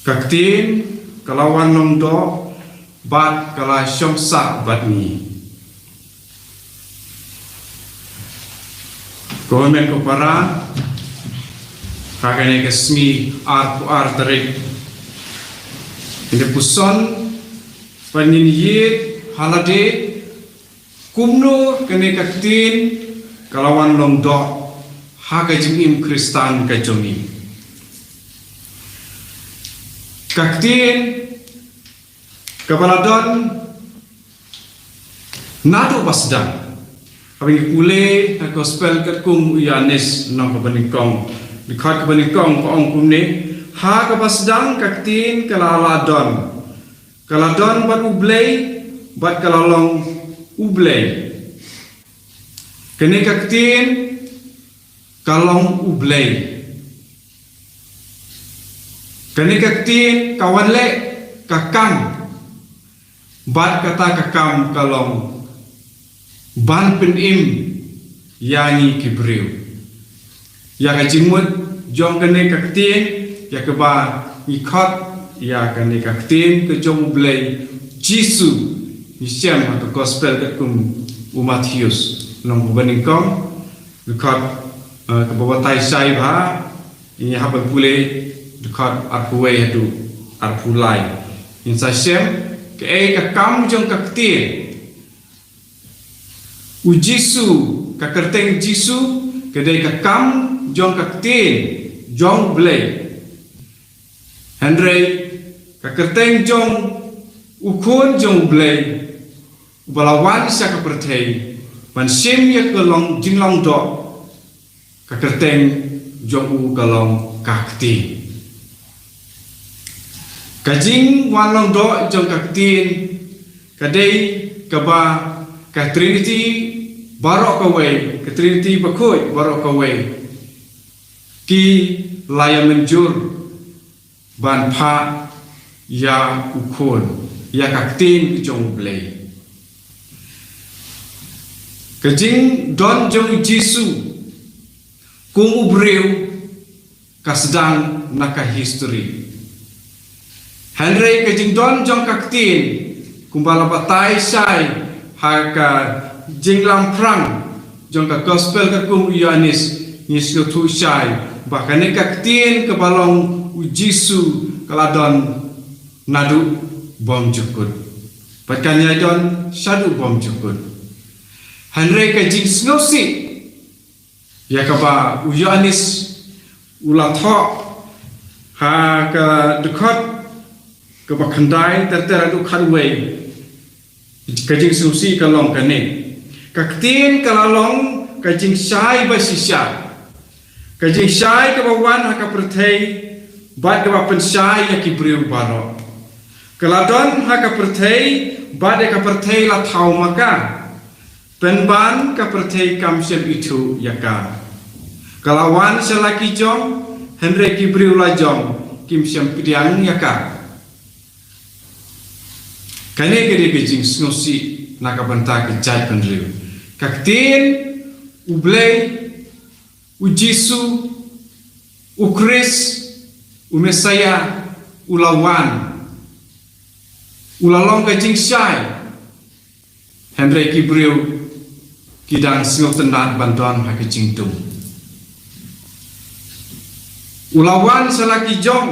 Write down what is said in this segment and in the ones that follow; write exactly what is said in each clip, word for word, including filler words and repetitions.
Ka ktien ka la wan long doh bad ka la shong sah bad ngi. Ko hynmen ko para, ha kane ka sngi arphew ar tarik, ngin ïa puson bad ngin ïa ïeit ha lade kumno kane ka ktien ka la wan long doh ha ka jingim Khristan ka jong ngi. Ka ktien kaba la don naduh ba sdang. Haba ngi pule ha gospel katkum u Ïoannis lynnong kaba nyngkong, dkhot kaba nyngkong ka ong kumne: Ha kaba sdang ka ktien ka la la don. Ka la don bad U Blei, bad ka la long U Blei. Kane ka ktien ka long U Blei. Kane ka ktien ka wan leh ka kam, bad kata ka kam ka long ban pynim ïa ngi ki briew, ïa ka jingmut jong kane ka ktien, ïa kaba ngi khot ïa kane ka ktien ka jong U Blei Jisu. Ngi shem ha ka gospel katkum u Mathaios lynnong kaba nyngkong, dkhot, eh, kaba batai shai bha, ngi hap ban pule dkhot arphew wei haduh arphew lai. Ngin sa shem kaei ka kam jong ka ktien. U Jisu, ka kyrteng Jisu ka dei ka kam jong ka ktien jong U Blei. Hynrei ka kyrteng jong U Khun jong U Blei, uba la wan sha ka pyrthei ban shim ïa ka long, jinglong doh, ka kyrteng jong u ka long ka ktien. Ka jingwan long doh jong ka ktien ka dei kaba ka Trinity baroh kawei, ka Trinity bakhuid baroh kawei, ki la ïa mynjur ban phah ïa U Khun, ïa ka ktien ka jong U Blei. Ka jingdon jong U Jisu kum u briew ka sdang na ka history. Hynrei ka jingdon jong ka ktien, kumba la batai shai ha ka jinglamphrang jong ka gospel katkum u Ïoannis, ngi sngewthuh shai ba kane ka ktien kaba long U Jisu ka la don naduh bymjukut, bad kan ïai don shaduh bymjukut. Hynrei ka jingsngewsih ïa kaba u Ïoannis u la thoh ha ka dkhot kaba khyndai ter ter haduh khatwei, ka jingsngewsih ka long kane: Ka ktien ka la long ka jingshai bashisha, ka jingshai kaba wan ha ka pyrthei, bad kaba pynshai ïa ki briew baroh. Ka la don ha ka pyrthei, bad ïa ka pyrthei la thaw ma ka, pynban ka pyrthei kam shym ithuh ïa ka. Ka la wan sha la ki jong, hynrei ki briew la jong kim shym pdiang ïa ka. Kane ka dei ka jingsngewsih na ka bynta ka jaitbynriew. Ka ktien, U Blei, U Jisu, U Khrist, U Messaïah, u la wan, u la long ka jingshai. Hynrei ki briew ki dang sngewtynnad ban don ha ka jingdum. U la wan sha la ki jong,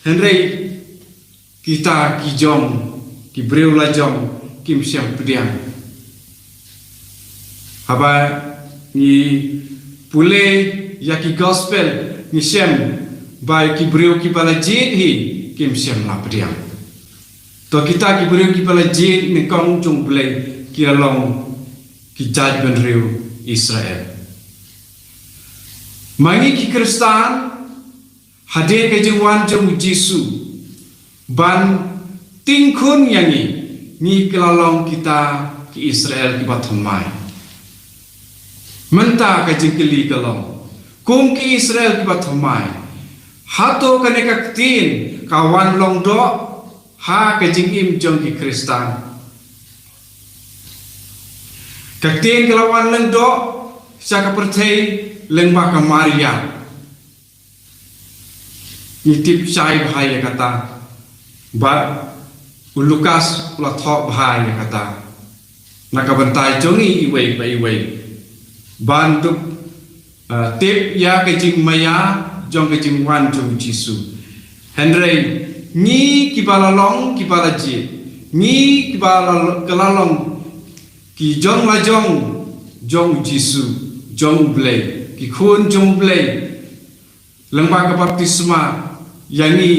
hynrei kita ki jong, ki briew la jong, kim shym pdiang. Haba ngi pule ïa ki gospel, ngi shem ba ki briew kiba la jied hi kim shym la pdiang. To kita ki briew kiba la jied nyngkong jong U Blei ki la long ki jaitbynriew Israel. Ma ngi ki Khristan, hadien ka jingwan jong U Jisu ban tieng khun ïa ngi, ngi ki la long kita ki Israel kiba thymmai. Mynta ka jingkylli ka long, kum ki Israel kiba thymmai, hato kane ka ktien ka wan long doh ha ka jingim jong ki Khristan? Ka ktien ka la wan long doh sha ka pyrthei lyngba ka Maria. Ngi tip shai bha ïa kata. Bad u Lukas u la thoh bha ïa kata na ka bynta jong ngi iwei pa iwei. Ban dup, uh, tip ïa ka jingmaïa jong ka jingwan jong u Jisu. Hynrei ngi kiba la long kiba la jied, ngi kiba la, ka la long ki jong la jong jong u Jisu, jong u Blei, ki khun jong u Blei. Lyngba ka baptisma ïa ngi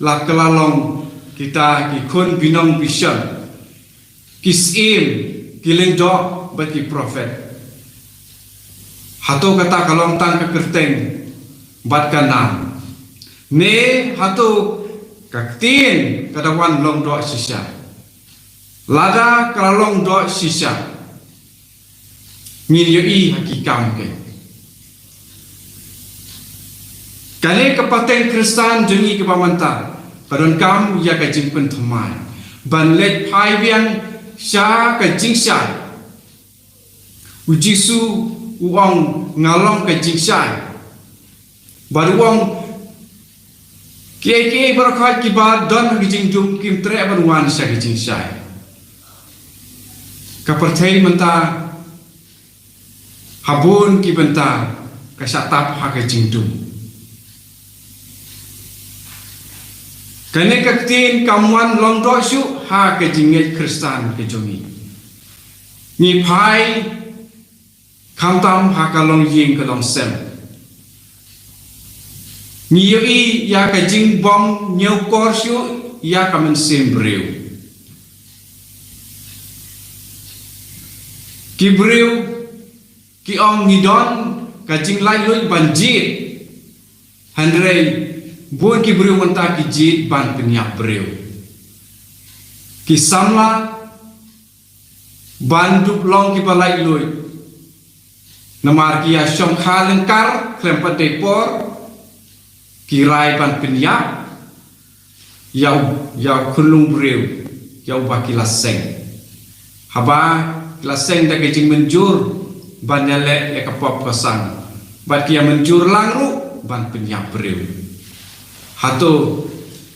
la ka la long kita ki khun binong bishar, ki syiem, ki lyngdoh bad ki prophet. Hato kata ka long tang ka kyrteng bad ka nam? Ne hato ka ktien ka da wan long doh shisha? Lada ka la long doh shisha, ngin ïohi ha ki kam kein. Kane ka pateng Khristan jong ngi kaba mynta ka donkam ïa ka jingpynthymmai ban leit phai biang sha ka jingshai. U Jisu u ong, nga long ka jingshai. Bad u ong, kiei kiei baroh kiba don ha ka jingdum kim treh ban wan sha ka jingshai. Ka pyrthei mynta ha bun ki bynta ka shah tap ha ka jingdum. Kane ka ktien kam wan long doh shuh ha ka jingngeit Khristan ka jong ngi. Ngi phai khamtam ha ka longïing ka longsem. Ngi ïohi ïa ka jingbym ñiewkor shuh ïa ka mynsiem briew. Ki briew ki ong ngi don ka jinglaitluid ban jied. Hynrei bun ki briew mynta ki jied ban pynïap briew. Ki samla ban dup long kiba laitluid. Namar ki ïa shongkha lyngkar khlem pat dei por, ki rai ban pynïap ïa u, ïa u khunlung briew, ïa uba ki la seng. Haba ki la seng da ka jingmynjur ban ïaleh ïa ka pop ka sang, bad ki ïa mynjur lang ruh ban pynïap briew. Hato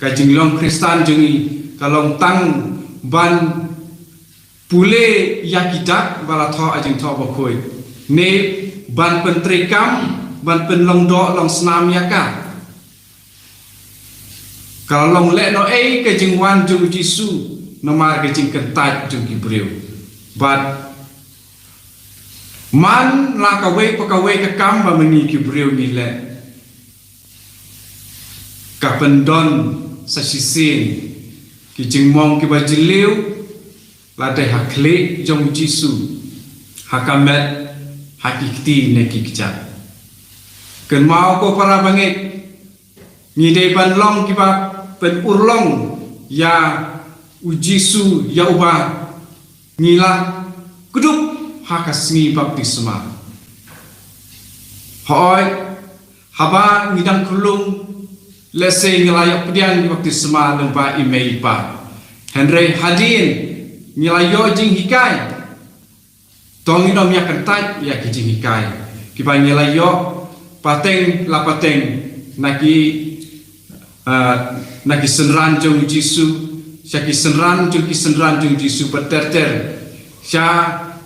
ka jinglong Khristan jong ngi ka long tang ban pule ïa ki dak ba la thoh ha Jingthoh Bakhuid, ne ban pyntreikam, ban pynlong doh long snam ïa ka? Ka la long lehnohei ka jingwan jong u Jisu namar ka jingkyntait jong ki briew. Bad man la kawei pa kawei ka kam ba ma ngi ki briew ngi leh, ka pyndon sa shisien ki jingmong kiba jylliew, la dei ha khlieh jong u Jisu, ha ka met, ha ki kti ne ki kjat. Kynmaw ko para bangeit, ngi dei ban long kiba pynurlong ïa u Jisu ïa uba ngi la kdup ha ka sngi baptisma. Hooid, haba ngi dang khyllung, lehse ngi la ïoh pdiang baptisma lyngba i mei i pa. Hynrei hadien ngi la ïoh jinghikai, to ngin ym ïa kyntait ïa ki jinghikai kiba ngi la ïoh pateng la pateng na ki, ah, na ki synran jong u Jisu, sha ki synran jong ki synran jong u Jisu, bad ter ter sha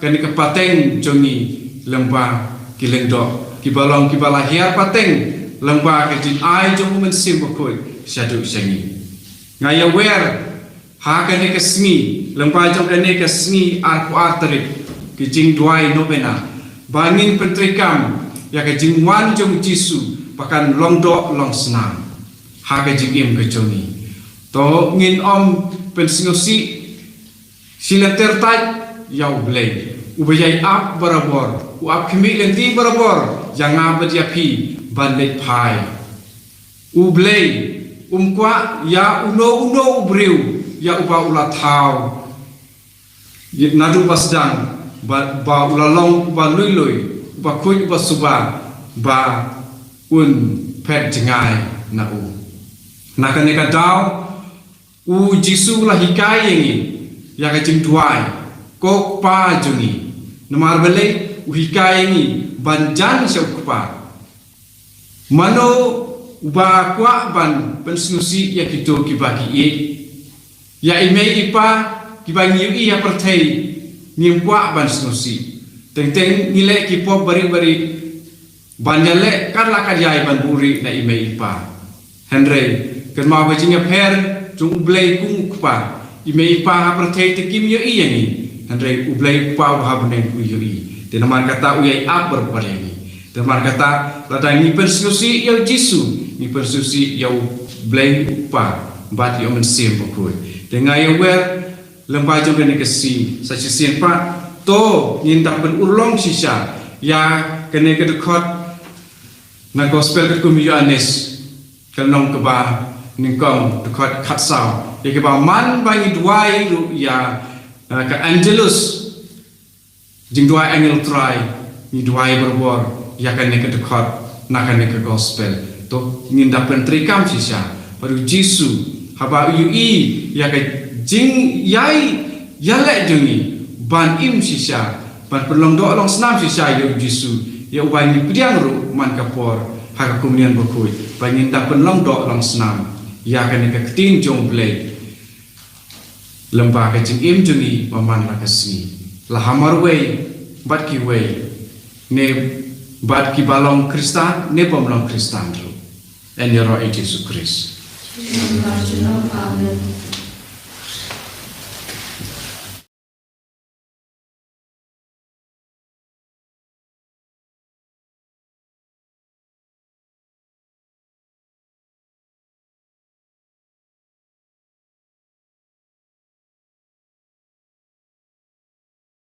kane ka pateng jong ngi lyngba ki lyngdoh kiba long kiba la hiar pateng lyngba ka jingai jong u Mynsiem Bakhuid shaduh sha ngi. Nga ïawer ha kane ka sngi, lyngba jong kane ka sngi arphew ar tarik, ki jingduwai novena, ba ngin pyntreikam ïa ka jingwan jong u Jisu ba kan long doh long snam ha ka jingim ka jong ngi. To ngin ym pynsngewsih shi lynter tait ïa u Blei uba ïai ap barabor, u ap khmih lynti barabor ïa nga bad ïa phi ban leit phai. U Blei um kwah ïa uno uno u briew ïa uba u la thaw naduh ba sdang, ba, ba u la long uba lui lui, uba khuid, uba suba, ba un phet jngai na u. Na kane ka daw u Jisu u la hikai ïa ngi ïa ka jingduwai, ko Kpa jong ngi. Namar balei? U hikai ïa ngi ban jan sha u Kpa. Mano Uba kwah ban pynsngewsih ïa kito kiba ki ïeit. Ïa i mei i pa kiba ngi ïohi ha pyrthei ngim kwah ban sngewsih. Teng teng ngi leh ki pop barit barit ban ïaleh kat la kat ïai ban buhrieh na i mei i pa. Hynrei kynmaw ka jingïapher jong U Blei kum u kpa. I mei i pa ha pyrthei te kim ïohi ïa ngi, hynrei U Blei u Kpa uba ha bneng u ïohi. Te namar kata u ïai ap bor bor ïa ngi. Te namar kata lada ngi pynsngewsih ïa U Jisu, ngi pynsngewsih ïa U Blei u Kpa bad ïa U Mynsiem Bakhuid. Te nga ïa wer lem bad jong kane ka sngi sa shisien pat, to ngin da pynurlong shisha ïa kane ka dkhot na Gospel katkum u Ïoannis, ka lynnong kaba nyngkong, dkhot khatsaw, ïa kaba man ba ngi duwai ruh ïa, eh, ka Angelus, jingduwai angel Trai, ngi duwai bor bor ïa kane ka dkhot na kane ka Gospel. To ngin da pyntreikam shisha bad U Jisu haba u ïohi ïa ka jingïai ïaleh jong ngi ban im shisha, ban pynlong doh long snam shisha ïa U Jisu, ïa uba ngi pdiang ruh man ka por ha ka Komunion Bakhuid, ba ngin da pynlong doh long snam ïa kane ka ktien jong U Blei lem bad ka jingim jong ngi ba man la ka sngi, la ha marwei bad kiwei, ne bad kiba long Khristan ne bym long Khristan ruh. Yn ïaroh ïa U Jisu Khrist. Amen.